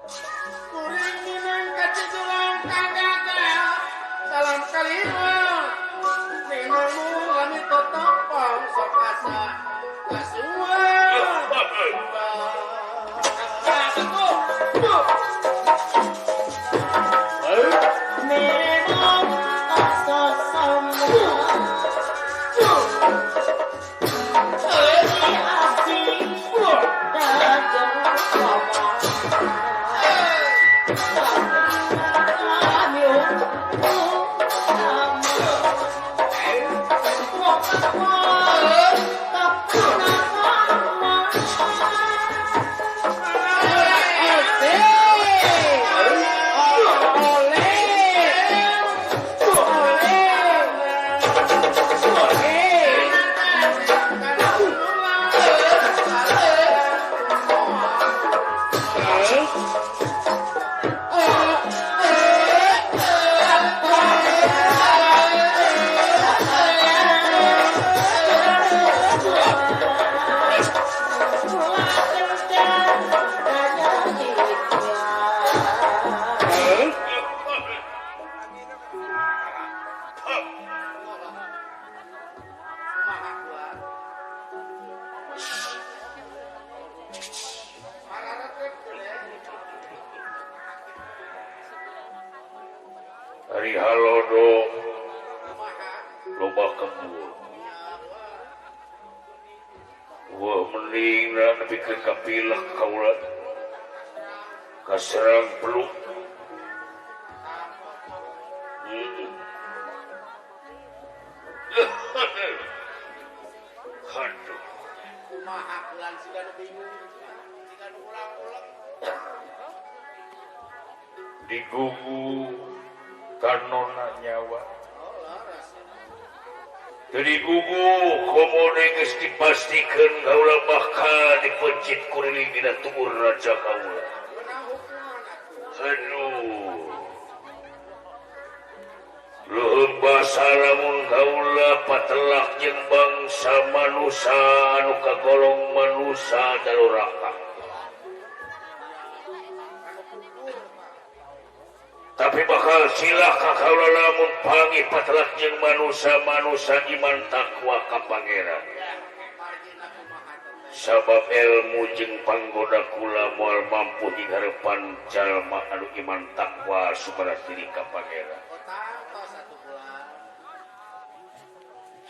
Kuring minang kacijulang kagagal salam kalima minangmu lami totopong sok asa kasuan. Minang asa sama Ari halodo loba kembur. Wah mending nepikeun ka pilek kaula. Kaserang peluk. Aduh. Kumaha bulan siga nu bingung, siga nu ulang-ulang. Digugu kanona nyawa. Jadi gugu komo geus dipastikeun kaula bakal dipencit kuriling dina tuur raja kaula. Aduh. Leuheung basa lamun kaula patelak jeung bangsa manusa anu kagolong manusa daluraka. Tapi bakal cilaka kaula lamun panggih patelak jeung manusa-manusa iman takwa ka Pangeran. Sabab ilmu jeung panggoda kula moal mampu di harepan jalma anu iman takwa sumaras diri ka Pangeran.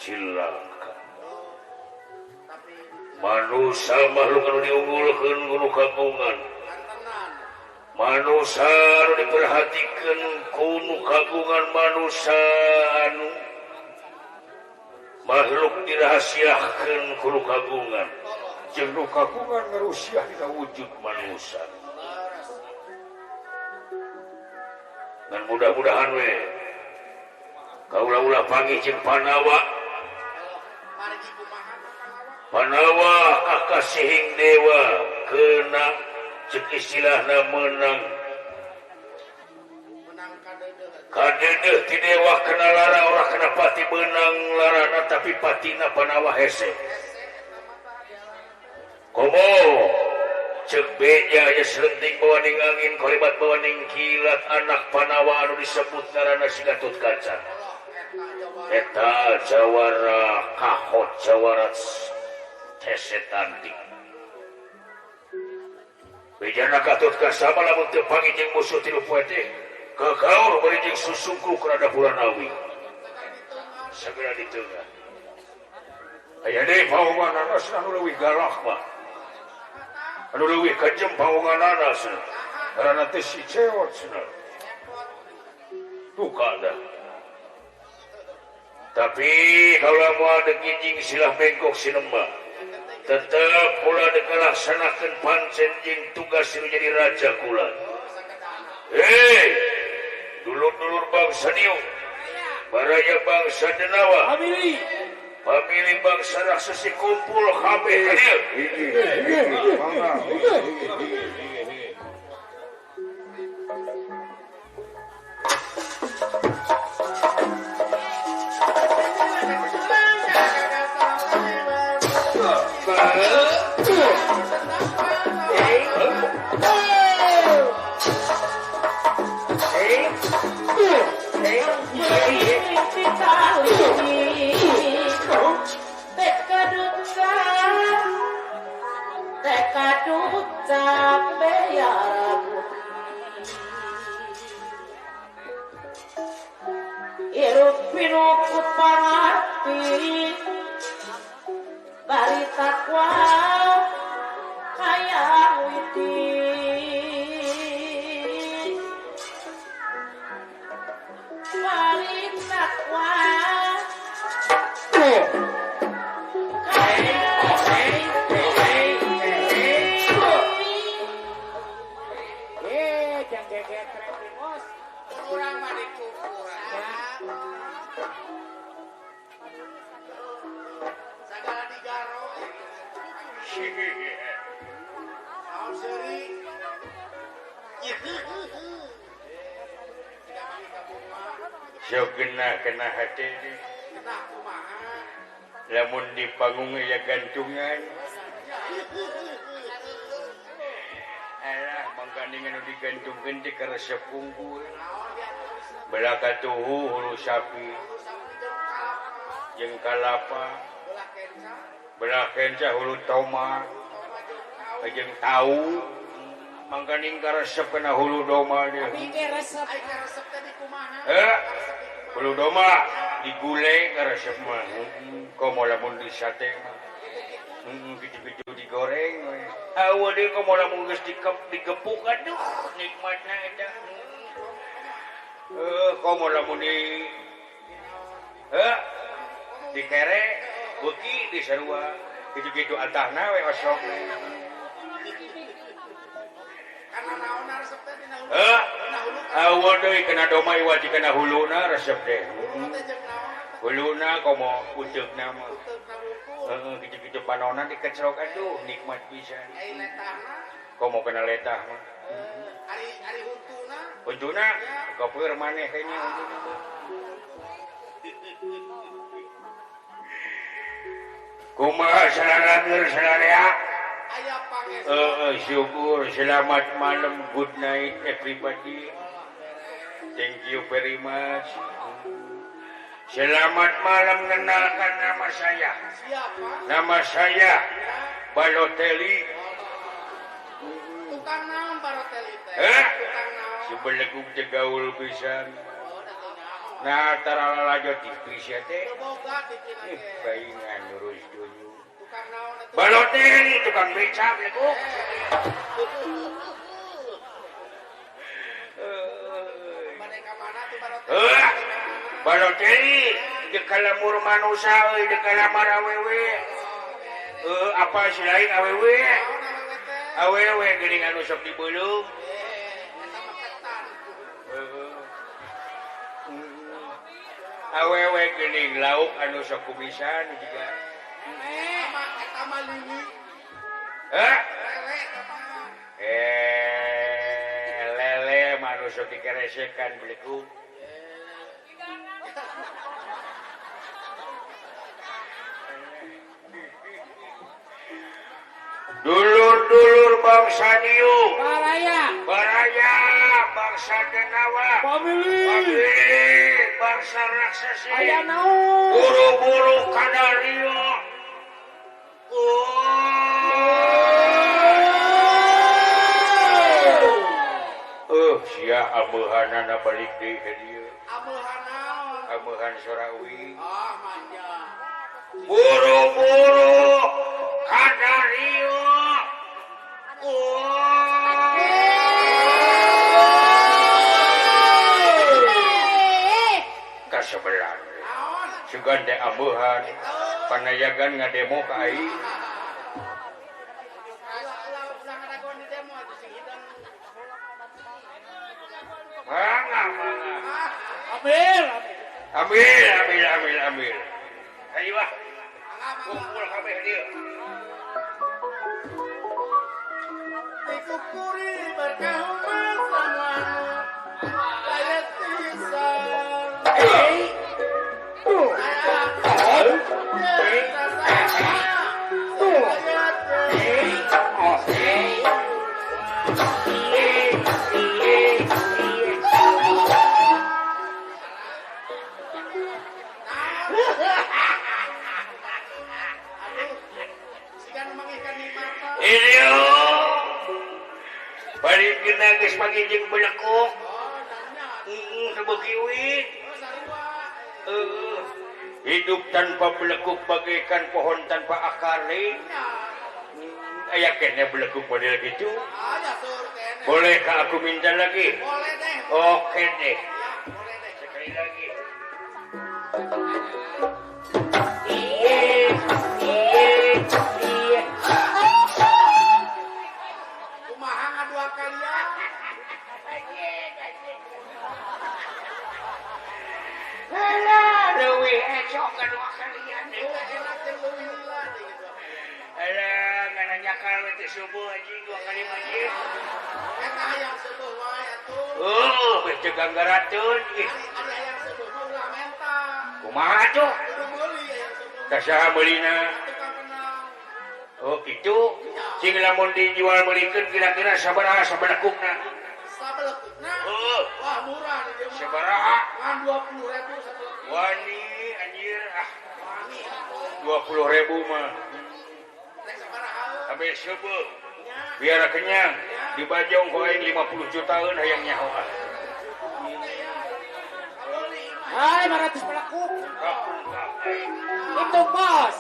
Cilaka. Manusa makhluk anu diunggulkeun ku kagungan. Manusa anu diperhatikeun ku nu kagungan manusa anu makhluk dirahasiakeun ku nu kagungan. Jeung nu kagungan ngarusiah dina wujud manusa. Dan mudah-mudahan we kaula-ula panggih jeung Panawa. Panawa kakasihing dewa kena cek istilahna menang kadeudeung ti dewa kena lara ora kena pati menang larana tapi patina Panawa hese. Komo cek beja aya selenting bawaning angin kolibat bawaning kilat anak Panawa anu disebut ngaranna si Gatot Kaca. Eta jawara kahot jawara hese tanding. Bejana Gatot Kaca lamun teu panggih jeung musuh tilu poe teh kagaur bari jeung susungkruk rada Puranawi. Segera di tengah. Aya deui paonganana anu leuwih galak mah. Anu leuwih kejem paonganana cenah. Ngaranna teh si Cewot cenah. Duka dah. Tapi kaula moal deuk ngijing silah bengkok sinemba. Tetep kula deuk ngalaksanakeun pancen jeung tugas nu jadi raja kula. Hei, dulur-dulur bangsa Diu, baraya bangsa Denawa, pamili bangsa Raksasa kumpul kabeh ka dieu. Bari takwa kaya widi bari takwa kaya widi jang geget bos urang mah dikukuran sagala digaro. Naon seuri? Sok kena hati Kena kumaha? Lamun di panggung ya gantungan. Alah mangkaning anu digantungkeun teh karesep unggul. Belaka tuhu hulu sapi jeung kalapa. Belah kenca hulu toma jeung tahu. Mangkaning karesep kana hulu doma dia. Resep. Ai karesep teh di kumaha? Hulu doma diguleng karesep mah. Komo lamun di sate mah. Gitu-gitu digoreng we. Aweun deui komo lamun geus digepuk aduh nikmatna eta. Komo lamun di dikere beuki di sarua. Gitu-gitu atahna we osok. Karena naon resep teh dina hulu? Aweun deui kana doma iwat kana huluna resep teh. Huluna komo uteukna mah. Heeh, gitu-gitu panona dikecrok aduh nikmat pisan. Ai letahna? Komo kana letah mah. Ari ari huntuna? Huntuna kapeur maneh kayaknya huntuna mah. Kumaha sararangeur sararea? Aya pangestu. Syukur, selamat malam, good night everybody. Thank you very much. Selamat malam, kenalkan nama saya. Siapa? Nama saya Balotelli. Tukang naon Balotelli teh? Tukang naon? Si belegug teh gaul pisan. Nah, tara lalajo TV sia teh. Boga TV na ge. Baingan lurus dulu. Tukang naon atuh? Balotelli tukang beca belegug. Bade ka mana tuh Balotelli? Balotelli di kalamur manusia euy, di kalamar awewe. Apa selain awewe? Awewe geuning anu sok dibeuleum. Awewe geuning lauk anu sok kumisan juga. Eta mah lili. Heh? Lele eta mah. Lele mah anu sok dikeresekan belegug. Dulur-dulur bangsa Diu, Baraya, Baraya, bangsa Denawa, Pamili, Pamili, bangsa Raksasa, aya naon? Buru-buru kadario. Sia ameuhanana balik deui ka dieu. Ameuhan naon? Ameuhan sora uing. Ah, manja. Buru-buru kadario. Kasebelah. Sugan teh ameuhan, panayagan ngademo ka aing. Mangga, mangga. Ambil, ambil, ambil, ambil, ambil. Ayo ah. Kumpul kabeh dieu. Dikukuri berkah sama layat pisan. Bari geuna geus panggih jeung belekuk. Heeh, teu beuki uing. Hidup tanpa belekuk bagaikan pohon tanpa akar nih. Aya kene belekuk model gitu. Bolehkah aku minta lagi? Boleh deh. Oke deh. Ya, boleh deh. Sekali lagi. Iya. Kumaha ngadua kalian? Alah, leuwih esok ngadua kalian. Leuwih enak jeung leuwih lila teh gitu. Alah, ngana nyakal we teh subuh anjing dua kali anjing. Eta hayang subuh wae atuh. Oh, geus teu ganggaratun. Ari hayang subuh mah ulah menta. Kumaha atuh? Kudu meuli hayang subuh. Ka saha meulina? Tukang kenal. Oh, kitu. Cing lamun dijual meulikeun kira-kira sabaraha sabelekukna? Sabelekukna? Heuh. Wah, murah di dieu mah. Sabaraha? Ngan 20.000 sabelekuk. Wani anjir ah. Wani atuh. 20.000 mah. Rek sabaraha? Sampai subuh. Nya. Biar kenyang. Dibajong ku aing 50 jutaan hayang nyaho ah. Hai, 500 pelekuk. Itu bos.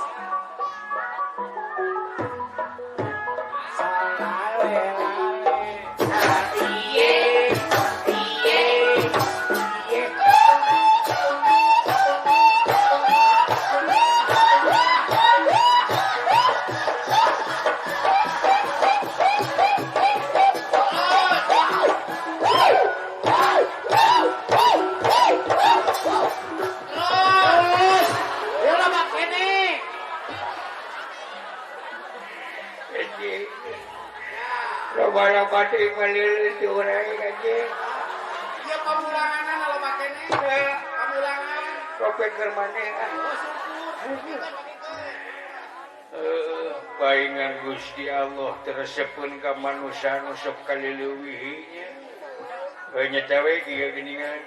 Ieu pamulanganan loba keneh. Pamulangan. Kopek keur maneh ah. Oh, syukur. Paingan Gusti Allah teresepeun ka manusia nu sok kalileuwihi nya. Heuh nya we kieu geuningan.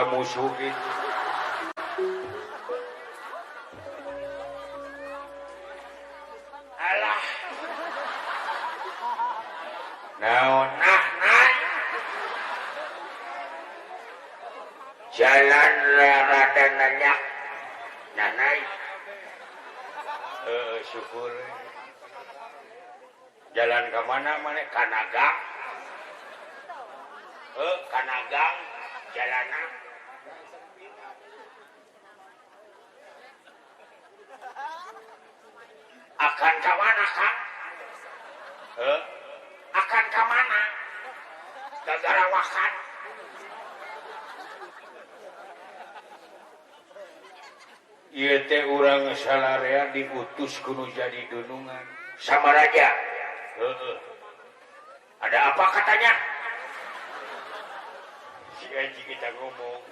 Musuh gitu. Alah. Naon nah nah. Jalan rada nanya. Nah naik. Syukur. Jalan ke mana mana? Kanagang. Kanagang jalana. Akan ke mana Kang? Akan ke mana? Gagarawakan. Ieu teh urang salarea diutus kudu jadi dunungan sama raja. Heeh. Ada apa katanya? Si anjing kita ngomong.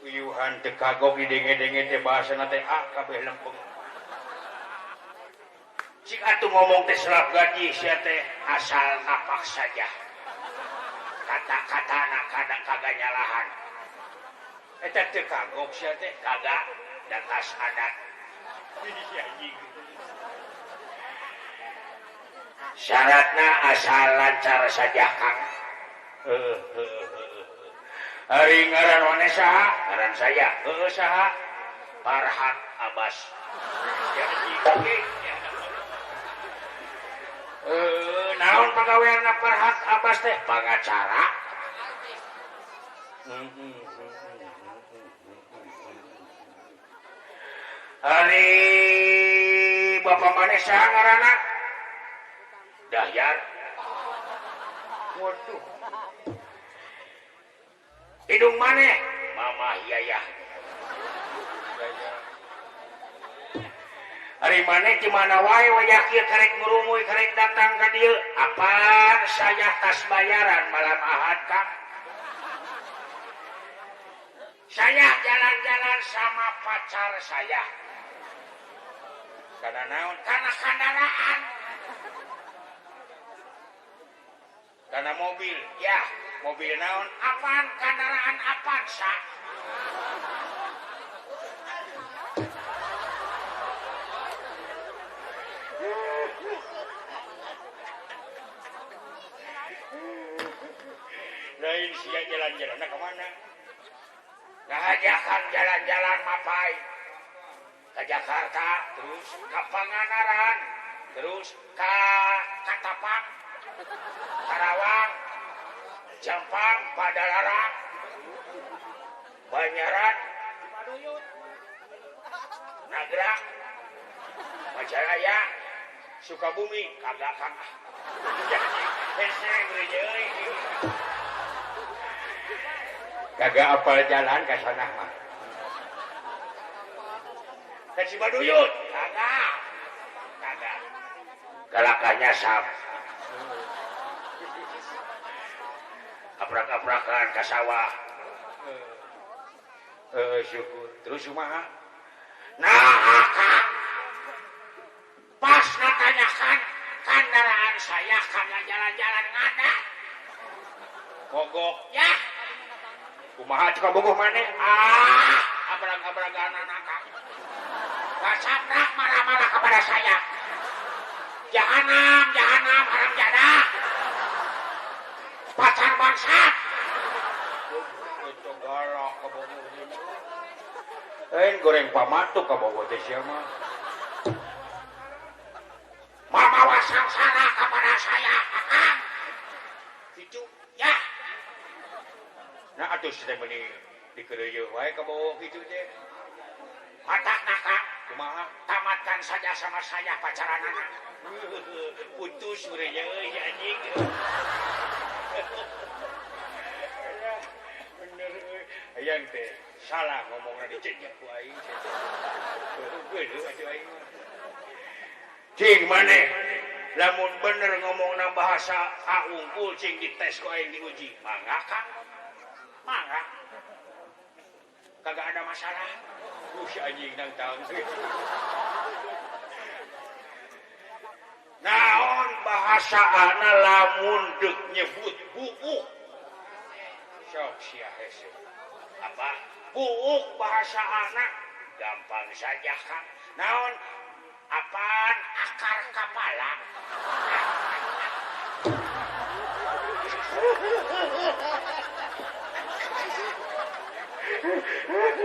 Uyuhan teu kagok didenge-denge teh bahasana teh ah kabeh lempeng. Cik atuh ngomong teh selap gaji sia teh asal napak saja. Kata-katana kadang kagak nyalahan. Eta teu kagok sia teh kagak datas adat. Syaratna asal lancar saja Kang. Ari ngaran maneh saha? Ngaran saya. Heueuh saha? Farhat Abbas. Naon pagaweanna Farhat Abbas teh? Pangacara. Ari Bapak maneh saha ngaranna? Dahyar. Waduh. Hidung maneh? Mamah Yayah. Ari maneh di mana wae wayah kieu karek ngurumuy karek datang ka dieu? Apaan saya tas bayaran malam Ahad, Kang? Saya jalan-jalan sama pacar saya. Karena naon? Karena kendaraan. Karena mobil. Ya, mobil naon? Apaan kendaraan apaan, sa? Lain sia jalan-jalan ke mana? Ngajakan jalan-jalan mapai ke Jakarta, terus ke Pangandaran, terus ke Katapang, Karawang, Jampang, Padalarang, Banyaran, Nagrak, Majalaya, Sukabumi, kagak kang. Kagak apal jalan ke sana mah. Ke Cibaduyut, kagak. Kagak. Kalakanya sap. Aprak-aprakan ke sawah. Syukur. Terus kumaha? Nah, Kang. Pas natanyakan kendaraan saya kagak jalan-jalan ngada. Mogok. Ya. Kumaha cika bogoh maneh? Ah, abrag-abragan anak Kang. Kasabrak marah-marah kepada saya. Jahanam, jahanam, haram jadah. Pacar bangsat. Itu galak kabogoh. Goreng pamatuk kabogoh teh sia mah. Mamawa sangsara kepada saya, Akang. Itu ya. Nah atuh si teh meuni dikeureuyeun wae kabogoh kitu teh. Matakna Kang, kumaha? Tamatkan saja sama saya pacaranana. Putus urangnya euy anjing. Bener euy. Hayang teh salah ngomongna dicejak ku aing. Heueuh atuh aing mah. Cing maneh lamun bener ngomongna bahasa A unggul cing dites ku aing diuji. Mangga Kang. Mangga. Kagak ada masalah. Si anjing nangtang. Naon bahasa ana lamun deuk nyebut buuk. Sok sia hese. Apa? Buuk bahasa ana gampang saja Kang. Naon? Apaan akar kapala?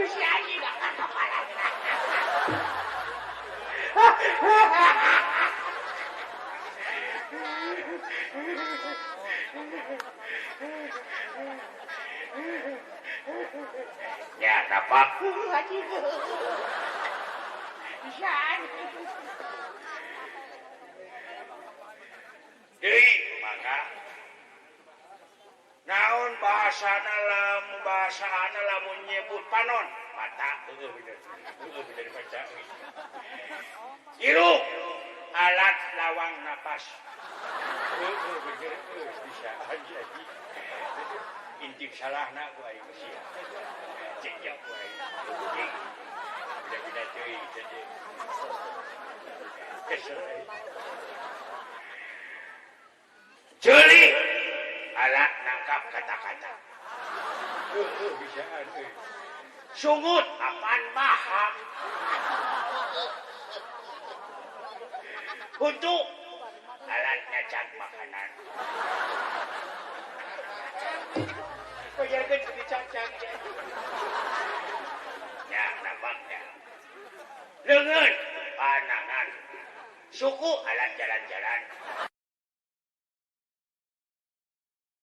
Si anjing akar kapala. Ya, dapat. Deui, maka naon bahasana lamun bahasana lamun nyebut panon mata heueuh bener. Heueuh bener baca. Hirup alat lawang napas. Heueuh bener bisa aja. Intip salahna ku aing sia. Cek ku aing. Beda-beda teuing teh. Kesel aing. Ceuli alat nangkap kata-kata. Heueuh bisaan euy. Sungut apaan baham. Untuk alat nyacak makanan. Bayarkan jadi cacak ya. Ya, nampaknya. Lengan, panangan. Suku alat jalan-jalan.